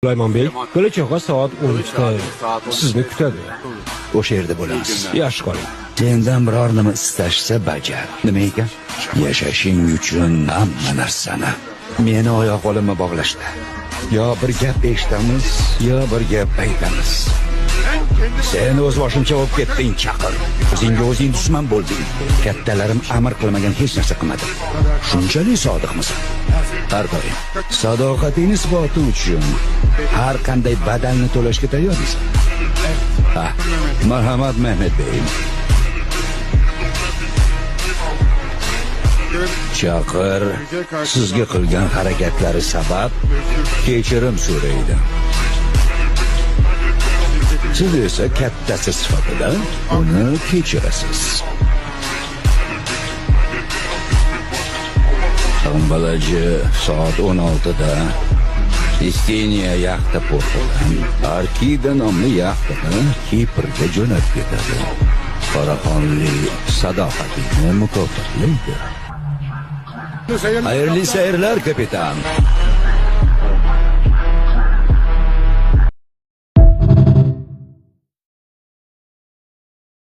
Sulaymonbek, kelajag'i soat 10da sizni kutadi. O'sha yerda bo'lamiz. Yaxshi qoling. Sendan biror nima istashsa bajar. Nima ekan? Yashashing uchun hamma narsani. Meni oyoq qo'limni bog'lashdi. Yo bir gap eshitamiz, yo bir gap aytamiz. Sen o'z boshimcha bo'lib ketding, Chaqir. O'zingga o'zing dushman bo'lding. Kattalarim amr qilmagan hech narsa qilmadim. Shunchalik sodiqmisan? Har doim. Sadoqating isboti uchun har qanday badalni to'lashga tayyormisan? Ha, marhamat Mehmet bey. Chaqir sizga qilgan harakatlari sabab kechirim so'raydi. Siz esa kattasi sifatida uni kechirasiz. Tambalaji soat 16da Isteniya yaxta portidan Arkida nomli yaxtada Kiprga jo'nab ketadi. Qoraxonli sadoqatini mukofotlaydi. Xayrli sayrlar, kapitan.